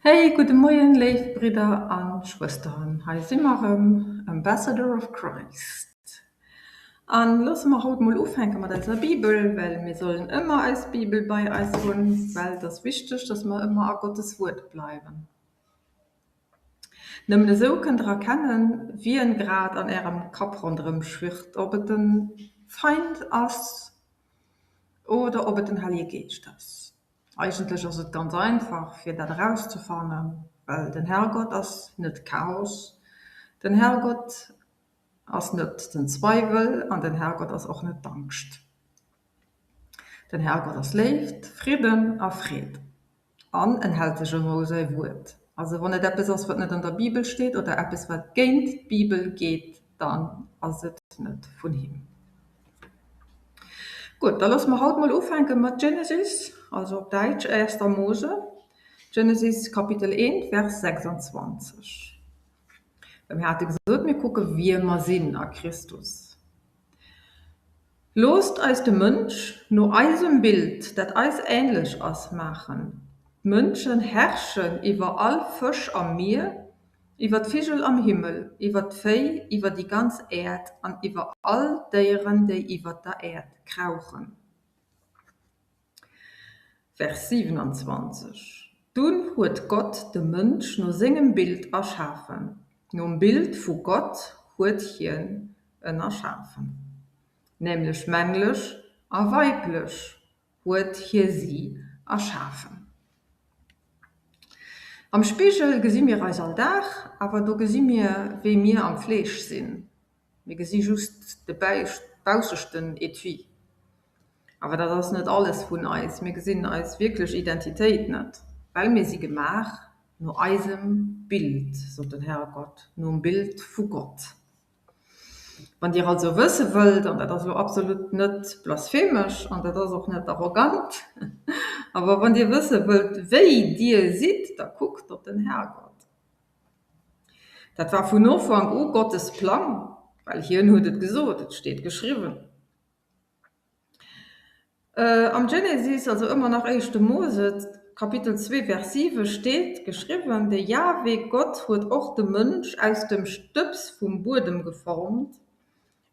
Hey, gudde Moien léif Bridder an Schwësteren, hei si mer erëm, Ambassador of Christ. An loosse mer haut mol ufänke mat eiser Bibel, well mir sollen ëmmer eis Bibel bei eis hunn, well et ass wichteg, dass mer ëmmer a Gottes Wuert bleiwen. Nëmmen esou kënnt der erkennen, wien grad an ärem Kapp ronderëm schwirrt, ob et den Feind ass oder ob et den Hellige Geescht ass. Eigentlech ass et ganz einfach fir dat erauszefannen, well den Herrgott ass net Chaos, den Herrgott ass net den Zweiwel an den Herrgott ass och net d'Angscht. Den Herrgott ass Léift, Fridden a Freed an en hält sech ëmmer u säi Wuert. Also wann et eppes ass wat net an der Bibel steet oder eppes wat géint d'Bibel geet, dann ass et net vun him. Gutt, da loosse mer haut mol ufänke mat Genesis, also op Däitsch Erster Mose, Genesis Kapitel 1, Vers 26. Well mir hate gesot, mir kucke wie mer sinn a Christus. Loosst eis de Mënsch no eisem Bild, dat eis änlech ass, maachen. D'Mënschen herrschen iwwer all Fësch am Mier, Iwwer d'Vigel am Himmel, iwwer d'Véi, iwwer déi ganz Äerd an iwwer all d'Déieren, déi iwwer der Äerd krauchen. Vers 27, Dunn huet Gott de Mënsch no sengem Bild erschafen, nom Bild vu Gott huet hien en erschafen, nämlech männlech a weiblech huet hie si erschafen. Am Spigel gesi mir eis all Dag, awer do gesi mir, wéi mir am Fleesch sinn. Mir gesi just de baussechten Etui. Awer dat ass net alles vun eis. Mir gesinn eis wierklech Identitéit net, well mir si gemaach no eisem Bild, sot den Herrgott, nom Bild vu Gott. Wann Dir also wësse wëllt, an dat ass elo absolut net blasphemesch an dat ass och net arrogant, awer wann Dir wësse wëllt, wéi Dir sidd, da kuckt op den Herrgott. Dat war vun Ufank u Gottes Plang, well hien huet et gesot, et steet geschriwwen. Am Genesis, also ëmmer nach éischte Mose, Kapitel 2, Vers 7 steet geschriwwen, De Jahwe Gott huet och de Mënsch aus dem Stëbs vum Buedem geformt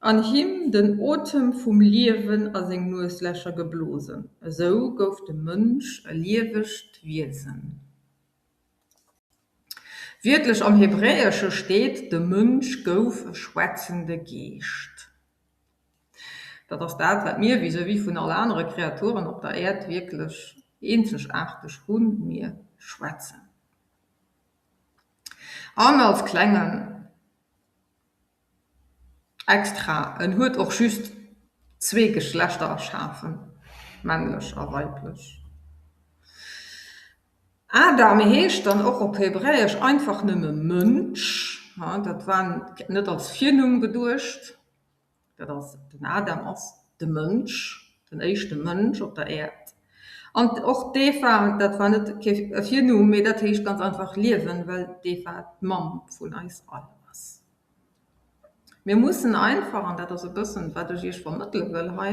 an him den Otem vum Liewen a seng Nueslächer geblosen. Esou gouf de Mënsch e liewegt Wiesen. Wiertlech am Hebräesche steet, De Mënsch gouf e schwätzende Geescht. Dat ass dat, wat mir vis-à-vis vun all anere Kreaturen op der Äerd wierklech eenzegaarteg hunn, mir schwätzen. An als klengen Extra, en huet och just zwee Geschlechter erschafen, männlech a weiblech. Adam heescht dann och op Hebräesch einfach nëmme Mënsch, dat war net als Virnumm geduecht. Dat ass, den Adam ass de Mënsch, den éischte Mënsch op der Äerd. An och d'Eva, dat war net e Virnumm, mee dat heescht ganz einfach Liewen, well d'Eva d'Mamm vun eis all ass. Mir mussen einfach, an dat ass e bëssen, wat ech Iech vermëttele wëll hei,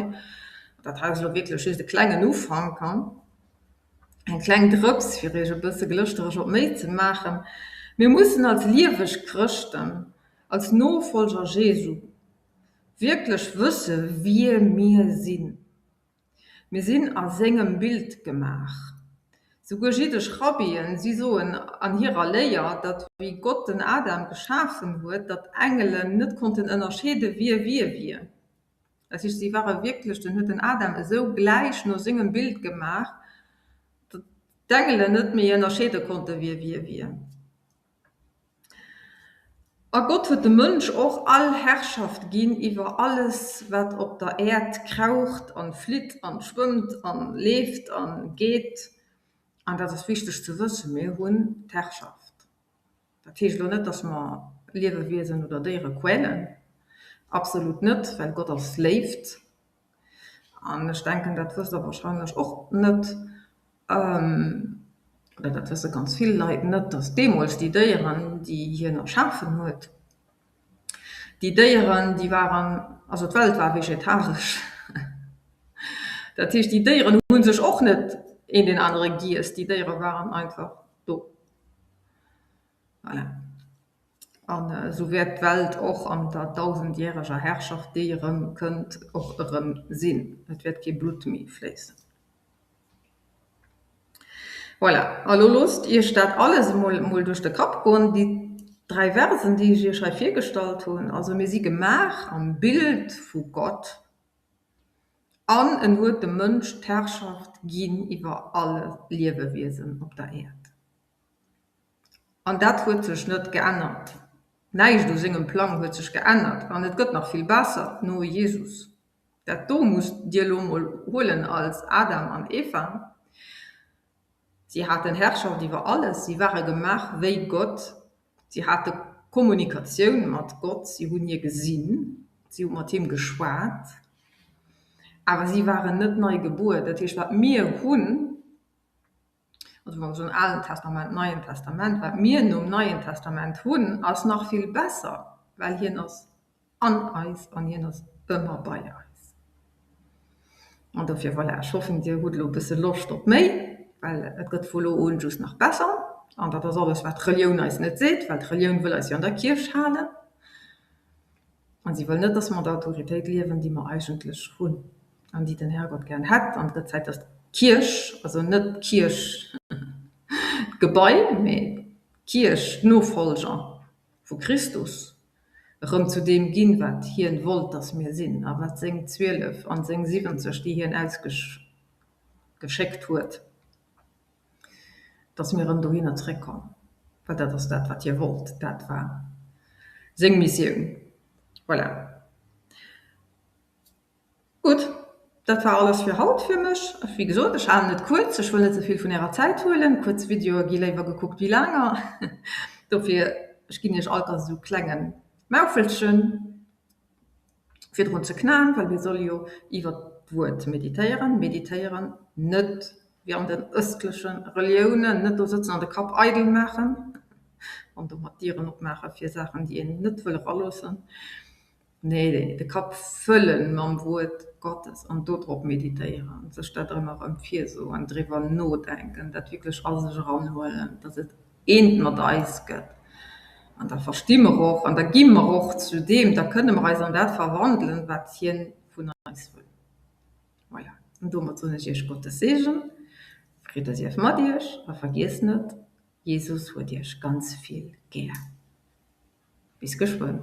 dat hei ass elo wierklech just e klengen Ufank, eng kleng Drëps, fir Iech e bësse glëschtereg op d'Méi ze maachen, mir mussen als lieweg Chrëschten, als Nofollger Jesu wierklech wësse wie mir sinn. Mir sinn a sengem Bild gemaach. Souguer jiddesch Rabbien, si soen an hirer Léier, datt wéi Gott den Adam geschafen huet, datt d'Engelen net konnten ënnerscheede wie wie wier. Dat heescht, si ware wierklech, den huet den Adam esou gläich no sengem Bild gemaach, datt d'Engelen net méi ënnerscheede konnte wie wie wier. A Gott huet dem Mënsch och all Herrschaft ginn iwwer alles, wat op der Äerd kraucht an flitt an schwëmmt an leeft an geet. An dat ass wichteg ze wëssen, mir hunn d'Herrschaft. Dat heescht elo net, dass mer Liewewiesen oder Déiere quälen, absolut net, well Gott ass Léift. An ech denken, dat wësst Der wahrscheinlech och net, oder dat wësse ganz vill Leit net, datt deemools déi Déieren, déi hien erschafen huet, déi Déieren, déi waren, also d'Welt war vegetaresch. Dat heescht, déi Déieren hu sech och net een deen anere giess, déi Déiere waren einfach do. Voilà. An esou wäert d'Welt och an der dausendjäreger Herrschaft, déi erëm kënnt, och erëm sinn. Et wäert kee Blutt méi fléissen. Voilà, a lo loosst iech dat alles emol emol duerch de Kapp goen, déi dräi Versen, déi ech iech hei virgestallt hunn. Also mir si gemaach am Bild vu Gott an en huet dem Mënsch d'Herrschaft ginn iwwer alle Liewewiesen op der Äerd. An dat huet sech net geännert. Näischt u sengem Plang huet sech geännert. An et gëtt nach vill besser no Jesus. Dat do musst Dir elo mol huelen als Adam an Eva. Si haten Herrschaft iwwer alles, si ware gemaach wéi Gott, si hate Kommunikatioun mat Gott, si hunn hie gesinn, si hu mat him geschwat, awer si waren net nei gebuer. Dat heescht, wat mir hunn, also wa mer soen Alen Testament, Neien Testament, wat mir nom Neien Testament hunn, ass nach vill besser, well hien ass an eis an hien ass ëmmer bei eis. An dofir, voilà, ech hoffen, Dir hutt elo e bësse Loscht op méi, well et gëtt vu lo un just nach besser. An dat ass alles, wat d'Relioun eis net seet, well d'Relioun wëll eis jo an der Kierch halen. An si wëll net, dass mer an der Autoritéit liewen, déi mer eigentlech hunn an déi den Herrgott gären hätt. An et gëtt Zäit, dass d'Kierch, also net d'Kierch, d'Gebai, mee d'Kierch, d'Nofolger vu Christus, erëm zu deem ginn, wat hien wollt, dass mir sinn a wat seng 12 an seng 70, déi hien ausgeschéckt huet, dass mir erëm dohinner zréckkommen, well dat ass dat, wat hie wollt, dat war seng Missioun. Voilà. Gutt, dat war alles fir haut fir mech. Wéi gesot, ech halen et kuerz, ech wëll net ze vill vun ärer Zäit huelen. Kuerz Videoe gi léiwer gekuckt wéi laanger. Dofir, ech ginn iech alt esou klenge Maufelchen. fir drun ze knaen, well mir solle jo iwwer d'Wuert meditéieren, meditéieren, net wéi an den ëstleche Reliounen, net do sëtzen an de Kapp eidel maachen an domat Dieren opmaache fir Saachen, déi een net wëll eraloossen. Nee, de Kapp fëlle mam Wuert Gottes an dodrop meditéieren, sech dat ëmmer erëm virsoen, driwwer nodenken, dat wierklech a sech eranhuelen, dass et eent mat eis gëtt. An da versti mer och an da gi mer och zu deem, da kënne mer eis an dat verwandelen, wat hien vun eis wëll. Voilà, an domat soen ech iech Gottes Seegen, Fridde sief mat iech a vergiesst net, Jesus huet iech ganz vill gär. Bis geschwënn.